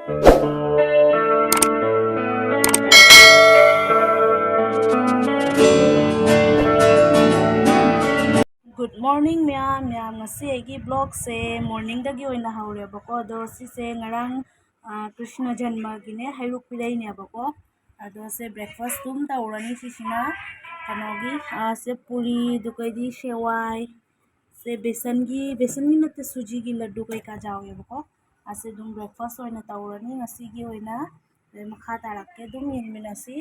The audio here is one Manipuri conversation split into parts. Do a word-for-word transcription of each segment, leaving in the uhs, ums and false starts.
Good morning ꯃꯌꯥꯝ꯫ ꯃꯌꯥꯝ, ꯉꯁꯤ ꯑꯩꯒꯤ vlogꯁꯦ morningꯗꯒꯤ ꯑꯣꯏꯅ ꯍꯧꯔꯦꯕꯀꯣ꯫ ꯑꯗꯣ ꯁꯤꯁꯦ ꯉꯔꯥꯡ, ꯑ, ꯀ꯭ꯔꯤꯁꯅ ꯖꯟꯃꯒꯤꯅꯦ, ꯍꯩꯔꯨꯛ ꯄꯤꯔꯩꯅꯦꯕꯀꯣ꯫ ꯑꯗꯣ ꯁꯦ breakfast ꯑꯗꯨꯝ ꯇꯧꯔꯅꯤ꯫ ꯁꯤꯁꯤꯅ ꯀꯩꯅꯣꯒꯤ, ꯑ, ꯁꯦ ꯄꯨꯔꯤ, ꯑꯗꯨꯒꯩꯗꯤ ꯁꯦꯋꯥꯏ, ꯁꯦ ꯕꯦꯁꯟꯒꯤ, ꯕꯦꯁꯟꯒꯤ ꯅꯠꯇꯦ, ꯁꯨꯖꯤꯒꯤ ꯂꯗꯨ ꯀꯩꯀꯥ ꯌꯥꯎꯋꯦꯕꯀꯣ꯫ ꯑꯁꯤ ꯑꯗꯨꯝ breakfast ꯑꯣꯏꯅ ꯇꯧꯔꯅꯤ ꯉꯁꯤꯒꯤ ꯑꯣꯏꯅ꯫ ꯑꯗꯩ ꯃꯈꯥ ꯇꯥꯔꯛꯀꯦ, ꯑꯗꯨꯝ ꯌꯦꯡꯃꯤꯟꯅꯁꯤ꯫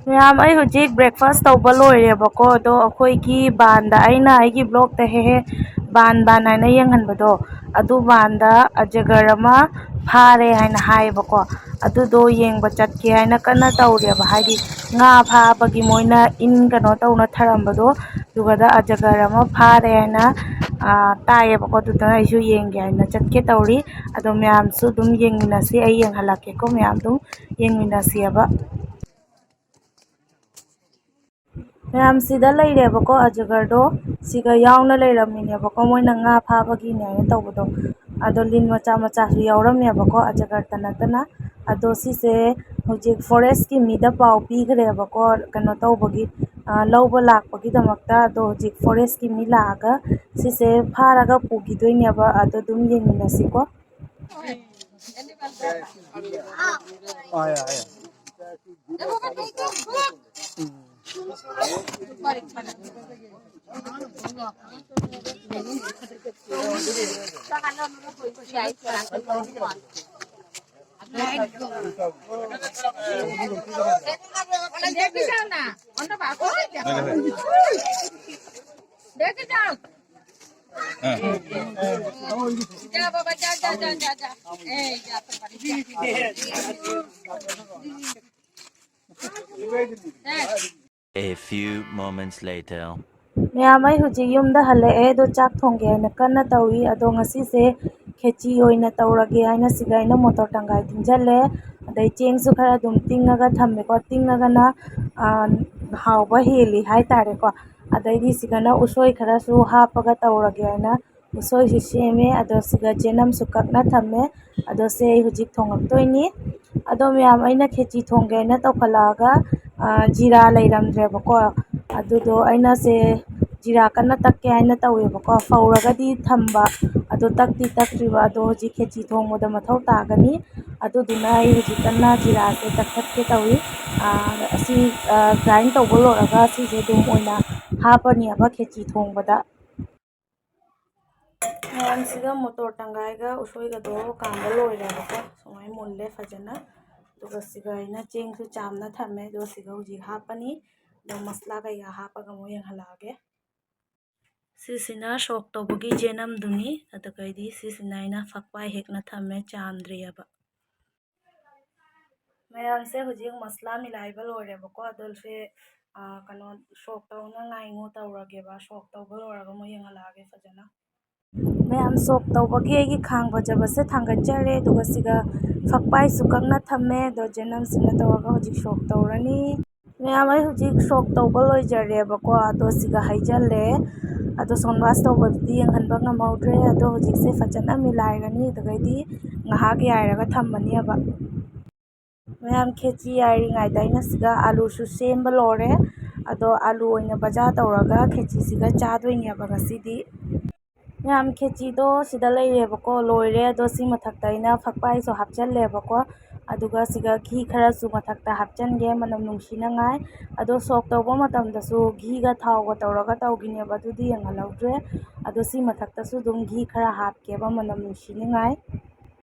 ꯃꯌꯥꯝ, ꯑꯩ ꯍꯧꯖꯤꯛ breakfast ꯇꯧꯕ ꯂꯣꯏꯔꯦꯕꯀꯣ꯫ ꯑꯗꯣ ꯑꯩꯈꯣꯏꯒꯤ ꯕꯥꯟꯗ, ꯑꯩꯅ ꯑꯩꯒꯤ vlogꯇ ꯍꯦꯛ ꯍꯦꯛ ꯕꯥꯟ ꯕꯥꯟ ꯍꯥꯏꯅ ꯌꯦꯡꯍꯟꯕꯗꯣ, ꯑꯗꯨ ꯕꯥꯟꯗ ꯑꯖꯒꯔ ꯑꯃ ꯐꯥꯔꯦ ꯍꯥꯏꯅ ꯍꯥꯏꯌꯦꯕꯀꯣ꯫ ꯑꯗꯨꯗꯣ ꯌꯦꯡꯕ ꯆꯠꯀꯦ ꯍꯥꯏꯅ ꯀꯟꯅ ꯇꯧꯔꯦꯕ, ꯍꯥꯏꯗꯤ ꯉꯥ ꯐꯥꯕꯒꯤ ꯃꯣꯏꯅ ꯏꯟ ꯀꯩꯅꯣ ꯇꯧꯅ ꯊꯔꯝꯕꯗꯣ, ꯑꯗꯨꯒꯗ ꯑꯖꯒꯔ ꯑꯃ ꯐꯥꯔꯦ ꯍꯥꯏꯅ, ꯑ, ꯇꯥꯏꯌꯦꯕꯀꯣ꯫ ꯑꯗꯨꯗ ꯑꯩꯁꯨ ꯌꯦꯡꯒꯦ ꯍꯥꯏꯅ ꯆꯠꯀꯦ ꯇꯧꯔꯤ꯫ ꯑꯗꯣ ꯃꯌꯥꯝꯁꯨ ꯑꯗꯨꯝ ꯌꯦꯡꯃꯤꯟꯅꯁꯤ, ꯑꯩ ꯌꯦꯡꯍꯜꯂꯛꯀꯦꯀꯣ꯫ ꯃꯌꯥꯝ ꯑꯗꯨꯝ ꯌꯦꯡꯃꯤꯟꯅꯁꯤꯑꯕ꯫ ꯃꯌꯥꯝ, ꯁꯤꯗ ꯂꯩꯔꯦꯕꯀꯣ, ꯑꯖꯒꯔꯗꯣ ꯁꯤꯒ ꯌꯥꯎꯅ ꯂꯩꯔꯝꯃꯤꯅꯦꯕꯀꯣ, ꯃꯣꯏꯅ ꯉꯥ ꯐꯥꯕꯒꯤꯅꯦ ꯍꯥꯏꯅ ꯇꯧꯕꯗꯣ꯫ ꯑꯗꯣ ꯂꯤꯟ ꯃꯆꯥ ꯃꯆꯥꯁꯨ ꯌꯥꯎꯔꯝꯃꯦꯕꯀꯣ, ꯑꯖꯒꯔꯇ ꯅꯠꯇꯅ꯫ ꯑꯗꯣ ꯁꯤꯁꯦ ꯍꯧꯖꯤꯛ forestꯀꯤ ꯃꯤꯗ ꯄꯥꯎ ꯄꯤꯈ꯭ꯔꯦꯕꯀꯣ, ꯀꯩꯅꯣ ꯇꯧꯕꯒꯤ, ꯑ, ꯂꯧꯕ ꯂꯥꯛꯄꯒꯤꯗꯃꯛꯇ꯫ ꯑꯗꯣ ꯍꯧꯖꯤꯛ forestꯀꯤ ꯃꯤ ꯂꯥꯛꯑꯒ ꯁꯤꯁꯦ ꯐꯥꯔꯒ ꯄꯨꯈꯤꯗꯣꯏꯅꯦꯕ꯫ ꯑꯗꯣ ꯑꯗꯨꯝ ꯌꯦꯡꯃꯤꯟꯅꯁꯤꯀꯣ꯫ A few moments later. ꯃꯌꯥꯝ, ꯑꯩ ꯍꯧꯖꯤꯛ ꯌꯨꯝꯗ ꯍꯜꯂꯛꯑꯦ꯫ ꯑꯗꯣ ꯆꯥꯛ ꯊꯣꯡꯒꯦ ꯍꯥꯏꯅ ꯀꯟꯅ ꯇꯧꯔꯤ꯫ ꯑꯗꯣ ꯉꯁꯤꯁꯦ ꯈꯦꯆꯤ ꯑꯣꯏꯅ ꯇꯧꯔꯒꯦ ꯍꯥꯏꯅ ꯁꯤꯗ ꯑꯩꯅ ꯃꯣꯇꯣꯔ ꯇꯪꯒꯥꯏ ꯇꯤꯡꯁꯤꯜꯂꯦ꯫ ꯑꯗꯩ ꯆꯦꯡꯁꯨ ꯈꯔ ꯑꯗꯨꯝ ꯇꯤꯡꯉꯒ ꯊꯝꯃꯦꯀꯣ꯫ ꯇꯤꯡꯉꯒꯅ, ꯑ, ꯍꯥꯎꯕ ꯍꯦꯜꯂꯤ ꯍꯥꯏꯇꯥꯔꯦꯀꯣ꯫ ꯑꯗꯩꯗꯤ ꯁꯤꯗꯅ ꯎꯁꯣꯏ ꯈꯔꯁꯨ ꯍꯥꯞꯄꯒ ꯇꯧꯔꯒꯦ ꯍꯥꯏꯅ ꯎꯁꯣꯏꯁꯨ ꯁꯦꯝꯃꯦ, ꯑꯗꯣ ꯁꯤꯒ ꯆꯦꯅꯝꯁꯨ ꯀꯛꯅ ꯊꯝꯃꯦ꯫ ꯑꯗꯣ ꯁꯦ ꯑꯩ ꯍꯧꯖꯤꯛ ꯊꯣꯡꯉꯛꯇꯣꯏꯅꯤ꯫ ꯑꯗꯣ ꯃꯌꯥꯝ, ꯑꯩꯅ ꯈꯦꯆꯤ ꯊꯣꯡꯒꯦꯅ ꯇꯧꯈꯠꯂꯛꯑꯒ, ꯑ, ꯖꯤꯔꯥ ꯂꯩꯔꯝꯗ꯭ꯔꯦꯕꯀꯣ꯫ ꯑꯗꯨꯗꯣ ꯑꯩꯅ ꯁꯦ ꯖꯤꯔꯥ ꯀꯟꯅ ꯇꯛꯀꯦ ꯍꯥꯏꯅ ꯇꯧꯋꯦꯕꯀꯣ꯫ ꯐꯧꯔꯒꯗꯤ ꯊꯝꯕ, ꯑꯗꯣ ꯇꯛꯇꯤ ꯇꯛꯇ꯭ꯔꯤꯕ꯫ ꯑꯗꯣ ꯍꯧꯖꯤꯛ ꯈꯦꯆꯤ ꯊꯣꯡꯕꯗ ꯃꯊꯧ ꯇꯥꯒꯅꯤ꯫ ꯑꯗꯨꯗꯨꯅ ꯑꯩ ꯍꯧꯖꯤꯛ ꯀꯟꯅ ꯖꯤꯔꯥꯁꯦ ꯇꯛꯊꯠꯀꯦ ꯇꯧꯏ꯫ ꯑ, ꯑꯁꯤ, ꯑ, grind ꯇꯧꯕ ꯂꯣꯏꯔꯒ ꯁꯤꯁꯦ ꯑꯗꯨꯝ ꯑꯣꯏꯅ ꯍꯥꯞꯄꯅꯦꯕ ꯈꯦꯆꯤ ꯊꯣꯡꯕꯗ꯫ ꯃꯌꯥꯝꯁꯤꯒ ꯃꯣꯇꯣꯔ ꯇꯪꯒꯥꯏꯒ ꯎꯁꯣꯏꯒꯗꯣ ꯀꯥꯝꯕ ꯂꯣꯏꯔꯦꯕꯀꯣ꯫ ꯁꯨꯃꯥꯏꯅ ꯃꯨꯜꯂꯦ ꯐꯖꯅ꯫ ꯑꯗꯨꯒ ꯁꯤꯒ ꯑꯩꯅ ꯆꯦꯡꯁꯨ ꯆꯥꯝꯅ ꯊꯝꯃꯦ꯫ ꯑꯗꯨꯒ ꯁꯤꯒ ꯍꯧꯖꯤꯛ ꯍꯥꯞꯄꯅꯤ꯫ ꯑꯗꯣ ꯃꯁꯂꯥ ꯀꯩꯀꯥ ꯍꯥꯞꯄꯒ ꯑꯃꯨꯛ ꯌꯦꯡꯍꯜꯂꯛꯑꯒꯦ꯫ ꯁꯤꯁꯤꯅ ꯁꯣꯛ ꯇꯧꯕꯒꯤ ꯆꯦꯅꯝꯗꯨꯅꯤ꯫ ꯑꯗꯨꯒꯩꯗꯤ ꯁꯤꯁꯤꯅ ꯑꯩꯅ ꯐꯛꯄꯥꯏ ꯍꯦꯛꯅ ꯊꯝꯃꯦ, ꯆꯥꯝꯗ꯭ꯔꯤꯑꯕ꯫ ꯃꯌꯥꯝꯁꯦ ꯍꯧꯖꯤꯛ ꯃꯁꯂꯥ ꯃꯤꯂꯥꯏꯕ ꯂꯣꯏꯔꯦꯕꯀꯣ꯫ ꯑꯗꯣ ꯁꯦ, ꯑ, ꯀꯩꯅꯣ, ꯁꯣꯛ ꯇꯧꯅꯉꯥꯏ ꯑꯃꯨꯛ ꯇꯧꯔꯒꯦꯕ꯫ ꯁꯣꯛ ꯇꯧꯕ ꯂꯣꯏꯔꯒ ꯑꯃꯨꯛ ꯌꯦꯡꯍꯜꯂꯛꯑꯒꯦ ꯐꯖꯅ꯫ ꯃꯌꯥꯝ, ꯁꯣꯛ ꯇꯧꯕꯒꯤ ꯑꯩꯒꯤ ꯈꯥꯡ ꯐꯖꯕꯁꯦ ꯊꯥꯡꯒꯠꯆꯔꯦ꯫ ꯑꯗꯨꯒ ꯁꯤꯒ ꯐꯛꯄꯥꯏꯁꯨ ꯀꯛꯅ ꯊꯝꯃꯦ꯫ ꯑꯗꯣ ꯆꯦꯅꯝꯁꯤꯅ ꯇꯧꯔꯒ ꯍꯧꯖꯤꯛ ꯁꯣꯛ ꯇꯧꯔꯅꯤ꯫ ꯃꯌꯥꯝ, ꯑꯩ ꯍꯧꯖꯤꯛ ꯁꯣꯛ ꯇꯧꯕ ꯂꯣꯏꯖꯔꯦꯕꯀꯣ꯫ ꯑꯗꯣ ꯁꯤꯒ ꯍꯩꯖꯜꯂꯦ꯫ ꯑꯗꯣ ꯁꯣꯟ ꯋꯥꯁ ꯇꯧꯕꯗꯨꯗꯤ ꯌꯦꯡꯍꯟꯕ ꯉꯝꯍꯧꯗ꯭ꯔꯦ꯫ ꯑꯗꯣ ꯍꯧꯖꯤꯛꯁꯦ ꯐꯖꯅ ꯃꯤꯂꯥꯏꯔꯅꯤ꯫ ꯑꯗꯨꯒꯩꯗꯤ ꯉꯥꯏꯍꯥꯛ ꯌꯥꯏꯔꯒ ꯊꯝꯃꯅꯦꯕ꯫ ꯃꯌꯥꯝ, ꯈꯦꯆꯤ ꯌꯥꯏꯔꯤꯉꯩꯗ ꯑꯩꯅ ꯁꯤꯗ ꯑꯥꯂꯨꯁꯨ ꯁꯦꯝꯕ ꯂꯣꯏꯔꯦ꯫ ꯑꯗꯣ ꯑꯥꯂꯨ ꯑꯣꯏꯅ ꯕꯖꯥꯔ ꯇꯧꯔꯒ ꯈꯦꯆꯤꯁꯤꯒ ꯆꯥꯗꯣꯏꯅꯦꯕ ꯉꯁꯤꯗꯤ꯫ ꯃꯌꯥꯝ, ꯈꯦꯆꯤꯗꯣ ꯁꯤꯗ ꯂꯩꯔꯦꯕꯀꯣ, ꯂꯣꯏꯔꯦ꯫ ꯑꯗꯣ ꯁꯤ ꯃꯊꯛꯇ ꯑꯩꯅ ꯐꯛꯄꯥꯏꯁꯨ ꯍꯥꯞꯆꯜꯂꯦꯕꯀꯣ꯫ ꯑꯗꯨꯒ ꯁꯤꯒ ꯘꯤ ꯈꯔꯁꯨ ꯃꯊꯛꯇ ꯍꯥꯞꯆꯟꯒꯦ, ꯃꯅꯝ ꯅꯨꯡꯁꯤꯅꯉꯥꯏ꯫ ꯑꯗꯣ ꯁꯣꯛ ꯇꯧꯕ ꯃꯇꯝꯗꯁꯨ ꯘꯤꯒ ꯊꯥꯎꯒ ꯇꯧꯔꯒ ꯇꯧꯈꯤꯅꯦꯕ, ꯑꯗꯨꯗꯤ ꯌꯦꯡꯍꯜꯍꯧꯗ꯭ꯔꯦ꯫ ꯑꯗꯣ ꯁꯤ ꯃꯊꯛꯇꯁꯨ ꯑꯗꯨꯝ ꯘꯤ ꯈꯔ ꯍꯥꯞꯀꯦꯕ, ꯃꯅꯝ ꯅꯨꯡꯁꯤꯅꯉꯥꯏ꯫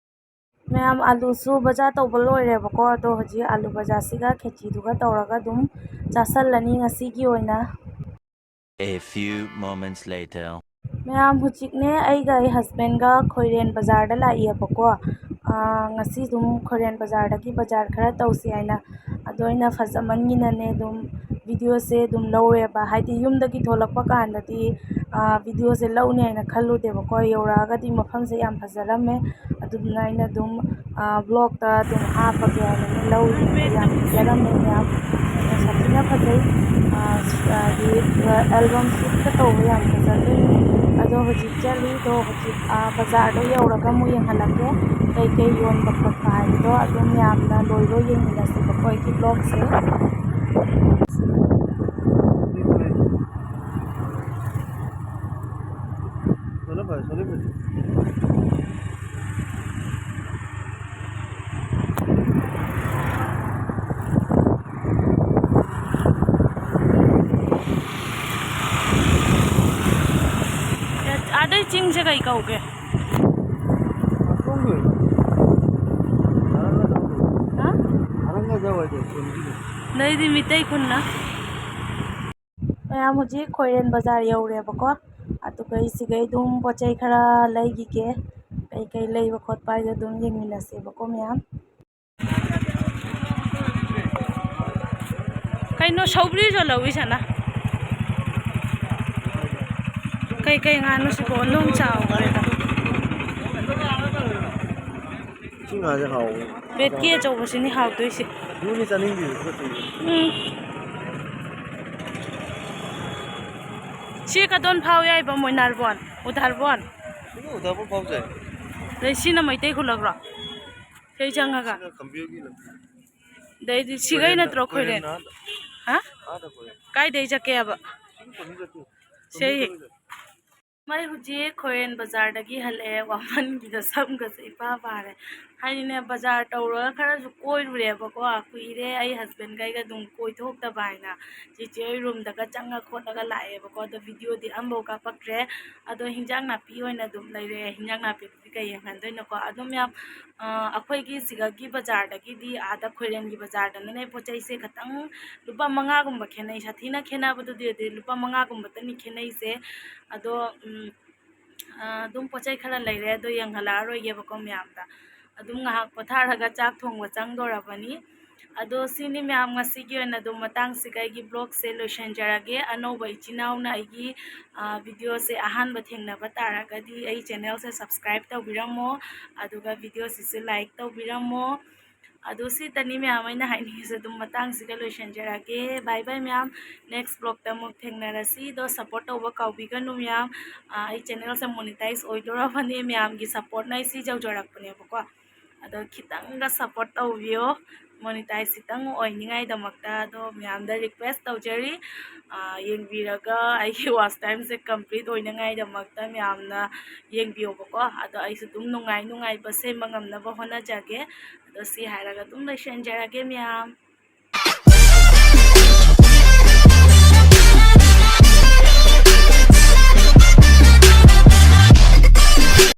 ꯃꯌꯥꯝ, ꯑꯂꯨꯁꯨ ꯕꯖꯥꯔ ꯇꯧꯕ ꯂꯣꯏꯔꯦꯕꯀꯣ꯫ ꯑꯗꯣ ꯍꯧꯖꯤꯛ ꯑꯂꯨ ꯕꯖꯥꯔꯁꯤꯒ ꯈꯦꯆꯤꯗꯨꯒ ꯇꯧꯔꯒ ꯑꯗꯨꯝ ꯆꯥꯁꯜꯂꯅꯤ ꯉꯁꯤꯒꯤ ꯑꯣꯏꯅ꯫ A few moments later. ꯃꯌꯥꯝ, ꯍꯧꯖꯤꯛꯅꯦ ꯑꯩꯒ ꯑꯩ husbandꯒ ꯈꯣꯏꯔꯦꯟ ꯕꯖꯥꯔꯗ ꯂꯥꯛꯏꯌꯦꯕꯀꯣ꯫ ꯑꯥ, ꯉꯁꯤ ꯑꯗꯨꯝ ꯈꯣꯏꯔꯦꯟ ꯕꯖꯥꯔꯗꯒꯤ ꯕꯖꯥꯔ ꯈꯔ ꯇꯧꯁꯤ ꯍꯥꯏꯅ꯫ ꯑꯗꯣ ꯑꯩꯅ ꯐꯖꯃꯟꯒꯤꯅꯅꯦ ꯑꯗꯨꯝ videoꯁꯦ ꯑꯗꯨꯝ ꯂꯧꯔꯦꯕ꯫ ꯍꯥꯏꯗꯤ ꯌꯨꯝꯗꯒꯤ ꯊꯣꯛꯂꯛꯄ ꯀꯥꯟꯗꯗꯤ, ꯑꯥ, videoꯁꯦ ꯂꯧꯅꯤ ꯍꯥꯏꯅ ꯈꯜꯂꯨꯗꯦꯕꯀꯣ꯫ ꯌꯧꯔꯛꯑꯒꯗꯤ ꯃꯐꯝꯁꯦ ꯌꯥꯝ ꯐꯖꯔꯝꯃꯦ꯫ ꯑꯗꯨꯗꯨꯅ ꯑꯩꯅ ꯑꯗꯨꯝ, ꯑꯥ, vlogꯇ ꯑꯗꯨꯝ ꯍꯥꯞꯄꯒꯦ ꯍꯥꯏꯅ ꯂꯧꯔꯤꯅꯦ꯫ ꯌꯥꯝ ꯐꯖꯔꯝꯃꯦ ꯃꯌꯥꯝ꯫ ꯌꯥꯝ ꯁꯥꯊꯤꯅ ꯐꯖꯩ꯫ ꯑꯥ, ꯍꯥꯏꯗꯤ, album shootꯀ ꯇꯧꯕ ꯌꯥꯝ ꯐꯖꯗꯣꯏꯅꯦ꯫ ꯑꯗꯣ ꯍꯧꯖꯤꯛ ꯆꯠꯂꯤ꯫ ꯑꯗꯣ ꯍꯧꯖꯤꯛ, ꯑꯥ, ꯕꯖꯥꯔꯗꯣ ꯌꯧꯔꯒ ꯑꯃꯨꯛ ꯌꯦꯡꯍꯜꯂꯛꯀꯦ, ꯀꯩꯀꯩ ꯌꯣꯟꯕ ꯈꯣꯠꯄ ꯍꯥꯏꯕꯗꯣ꯫ ꯑꯗꯨꯝ ꯃꯌꯥꯝꯅ ꯂꯣꯏꯕꯧ ꯌꯦꯡꯃꯤꯟꯅꯁꯦꯕꯀꯣ ꯑꯩꯒꯤ vlogꯁꯦ꯫ ꯑꯥꯗꯩ ꯆꯤꯡꯁꯦ ꯀꯩ ꯀꯧꯒꯦ? ꯍꯥ? ꯑꯗꯩꯗꯤ ꯃꯤꯇꯩ ꯈꯨꯟꯅ꯫ ꯃꯌꯥꯝ ꯍꯧꯖꯤꯛ ꯈꯣꯏꯔꯦꯟ ꯕꯖꯥꯔ ꯌꯧꯔꯦꯕꯀꯣ꯫ ꯑꯗꯨꯒ ꯑꯩ ꯁꯤꯒꯩ ꯑꯗꯨꯝ ꯄꯣꯠ ꯆꯩ ꯈꯔ ꯂꯩꯈꯤꯒꯦ꯫ ꯀꯩꯀꯩ ꯂꯩꯕ ꯈꯣꯠꯄ ꯍꯥꯏꯗꯣ ꯑꯗꯨꯝ ꯌꯦꯡꯃꯤꯟꯅꯁꯦꯕꯀꯣ ꯃꯌꯥꯝ꯫ ꯀꯩꯅꯣ ꯁꯧꯒ꯭ꯔꯤꯁꯨ ꯂꯧꯏꯁꯅ? ꯀꯩꯀꯩ ꯉꯥꯅꯣ ꯁꯤꯕꯣ? ꯑꯣꯟꯊꯣꯛ ꯆꯥꯎꯈ꯭ꯔꯦꯗ꯫ ꯁꯤ ꯉꯥꯁꯦ ꯍꯥꯎꯕꯅꯦ꯫ ꯕꯦꯠꯀꯤ ꯑꯆꯧꯕꯁꯤꯅꯤ ꯍꯥꯎꯗꯣꯏꯁꯦ꯫ ꯑꯗꯨꯅꯤ ꯆꯥꯅꯤꯡꯗ꯭ꯔꯤꯁꯦ, ꯇꯨꯀꯠꯆꯩꯌꯦ꯫ ꯎꯝ꯫ ꯁꯤ ꯀꯗꯣꯝ ꯐꯥꯎ ꯌꯥꯏꯕ? ꯃꯣꯏꯅꯥꯔꯕꯣꯟ, ꯎꯗꯥꯔꯕꯣꯟ꯫ ꯁꯤꯒ ꯎꯗꯥꯔꯕꯣꯟ ꯐꯥꯎꯁꯦ꯫ ꯑꯗꯩ ꯁꯤꯅ ꯃꯩꯇꯩ ꯈꯨꯜꯂꯛꯔꯣ? ꯁꯤ ꯆꯪꯉꯒ꯫ ꯁꯤꯅ ꯀꯝꯕꯤꯔꯒꯤ ꯂꯝꯕꯤ꯫ ꯑꯗꯩꯗꯤ ꯁꯤꯒꯩ ꯈꯣꯏꯔꯦꯟꯗ, ꯅꯠꯇ꯭ꯔꯣ ꯈꯣꯏꯔꯦꯟ? ꯈꯣꯏꯔꯦꯟꯅ ꯑꯥꯗ꯫ ꯍꯥ? ꯑꯥꯗ ꯈꯣꯏꯔꯦꯟ꯫ ꯀꯥꯏꯗꯩ ꯆꯠꯀꯦꯕ? ꯁꯤ ꯈꯨꯟꯗꯤ ꯆꯠꯇꯦ꯫ ꯁꯤ ꯈꯨꯟꯗꯤ ꯍꯦꯛ꯫ ꯆꯠꯂꯣꯏꯗ꯫ ꯃꯩ ꯍꯧꯖꯤꯛ ꯈꯣꯏꯔꯦꯟ ꯕꯖꯥꯔꯗꯒꯤ ꯍꯜꯂꯛꯑꯦ꯫ ꯋꯥꯃꯟꯒꯤꯗ ꯁꯝꯒꯁꯦ ꯏꯄꯥ ꯄꯥꯔꯦ꯫ ꯍꯥꯏꯗꯤꯅꯦ, ꯕꯖꯥꯔ ꯇꯧꯔꯒ ꯈꯔꯁꯨ ꯀꯣꯏꯔꯨꯔꯦꯕꯀꯣ꯫ ꯀꯨꯏꯔꯦ ꯑꯩ husbandꯒ ꯑꯩꯒ ꯑꯗꯨꯝ ꯀꯣꯏꯊꯣꯛꯇꯕ ꯍꯥꯏꯅ꯫ ꯆꯤꯆꯦ ꯍꯣꯏ roomꯗꯒ ꯆꯪꯉ ꯈꯣꯠꯂꯒ ꯂꯥꯛꯑꯦꯕꯀꯣ꯫ ꯑꯗꯣ videoꯗꯤ ꯑꯝꯐꯥꯎ ꯀꯥꯞꯄꯛꯇ꯭ꯔꯦ꯫ ꯑꯗꯣ ꯍꯤꯟꯖꯥꯡ ꯅꯥꯄꯤ ꯑꯣꯏꯅ ꯑꯗꯨꯝ ꯂꯩꯔꯦ꯫ ꯍꯤꯟꯖꯥꯡ ꯅꯥꯄꯤꯗꯨꯗꯤ ꯀꯩ ꯌꯦꯡꯍꯟꯗꯣꯏꯅꯣꯀꯣ? ꯑꯗꯨꯝ ꯌꯥꯝ, ꯑ, ꯑꯩꯈꯣꯏꯒꯤ ꯁꯤꯗꯒꯤ ꯕꯖꯥꯔꯗꯒꯤꯗꯤ ꯑꯥꯗ ꯈꯣꯏꯔꯦꯟꯒꯤ ꯕꯖꯥꯔꯗꯅꯅꯦ ꯄꯣꯠ ꯆꯩꯁꯦ ꯈꯇꯪ ꯂꯨꯄꯥ ꯃꯉꯥꯒꯨꯝꯕ ꯈꯦꯠꯅꯩ꯫ ꯁꯥꯊꯤꯅ ꯈꯦꯠꯅꯕꯗꯨꯗꯤ ꯑꯣꯏꯗꯦ, ꯂꯨꯄꯥ ꯃꯉꯥꯒꯨꯝꯕꯇꯅꯤ ꯈꯦꯠꯅꯩꯁꯦ꯫ ꯑꯗꯣ, ꯎꯝ, ꯑ, ꯑꯗꯨꯝ ꯄꯣꯠ ꯆꯩ ꯈꯔ ꯂꯩꯔꯦ, ꯑꯗꯣ ꯌꯦꯡꯍꯜꯂꯛꯑꯔꯣꯏꯒꯦꯕꯀꯣ ꯃꯌꯥꯝꯗ꯫ ꯑꯗꯨꯝ ꯉꯥꯏꯍꯥꯛ ꯄꯣꯊꯥꯔꯒ ꯆꯥꯛ ꯊꯣꯡꯕ ꯆꯪꯗꯣꯔꯕꯅꯤ꯫ ꯑꯗꯣ ꯁꯤꯅꯤ ꯃꯌꯥꯝ, ꯉꯁꯤꯒꯤ ꯑꯣꯏꯅ ꯑꯗꯨꯝ ꯃꯇꯥꯡꯁꯤꯒ ꯑꯩꯒꯤ vlogꯁꯦ ꯂꯣꯏꯁꯤꯟꯖꯔꯒꯦ꯫ ꯑꯅꯧꯕ ꯏꯆꯤꯟ ꯏꯅꯥꯎꯅ ꯑꯩꯒꯤ, ꯑ, videoꯁꯦ ꯑꯍꯥꯟꯕ ꯊꯦꯡꯅꯕ ꯇꯥꯔꯒꯗꯤ ꯑꯩ channelꯁꯦ subscribe ꯇꯧꯕꯤꯔꯝꯃꯣ, ꯑꯗꯨꯒ videoꯁꯤꯁꯨ like ꯇꯧꯕꯤꯔꯝꯃꯣ꯫ ꯑꯗꯨ ꯁꯤꯇꯅꯤ ꯃꯌꯥꯝ ꯑꯩꯅ ꯍꯥꯏꯅꯤꯡꯉꯤꯁꯦ꯫ ꯑꯗꯨꯝ ꯃꯇꯥꯡꯁꯤꯒ ꯂꯣꯏꯁꯤꯟꯖꯔꯒꯦ꯫ Bye bye ꯃꯌꯥꯝ, next vlogꯇ ꯑꯃꯨꯛ ꯊꯦꯡꯅꯔꯁꯤ꯫ ꯑꯗꯣ support ꯇꯧꯕ ꯀꯥꯎꯕꯤꯒꯅꯨ ꯃꯌꯥꯝ꯫ ꯑꯥ, ꯑꯩ channelꯁꯦ monetize ꯑꯣꯏꯗꯣꯔꯕꯅꯦ, ꯃꯌꯥꯝꯒꯤ supportꯅ ꯑꯩ ꯁꯤ ꯌꯧꯖꯔꯛꯄꯅꯦꯕꯀꯣ꯫ ꯑꯗꯣ ꯈꯤꯇꯪꯒ support ꯇꯧꯕꯤꯌꯣ, monetize ꯈꯤꯇꯪ ꯑꯣꯏꯅꯤꯡꯉꯥꯏꯗꯃꯛꯇ꯫ ꯑꯗꯣ ꯃꯌꯥꯝꯗ request ꯇꯧꯖꯔꯤ, ꯑꯥ, ꯌꯦꯡꯕꯤꯔꯒ ꯑꯩꯒꯤ watch timeꯁꯦ complete ꯑꯣꯏꯅꯉꯥꯏꯗꯃꯛꯇ ꯃꯌꯥꯝꯅ ꯌꯦꯡꯕꯤꯌꯣꯕꯀꯣ꯫ ꯑꯗꯣ ꯑꯩꯁꯨ ꯑꯗꯨꯝ ꯅꯨꯡꯉꯥꯏ ꯅꯨꯡꯉꯥꯏꯕ ꯁꯦꯝꯕ ꯉꯝꯅꯕ ꯍꯣꯠꯅꯖꯒꯦ꯫ ꯑꯗꯣ ꯁꯤ ꯍꯥꯏꯔꯒ ꯑꯗꯨꯝ ꯂꯣꯏꯁꯤꯟꯖꯔꯒꯦ ꯃꯌꯥꯝ꯫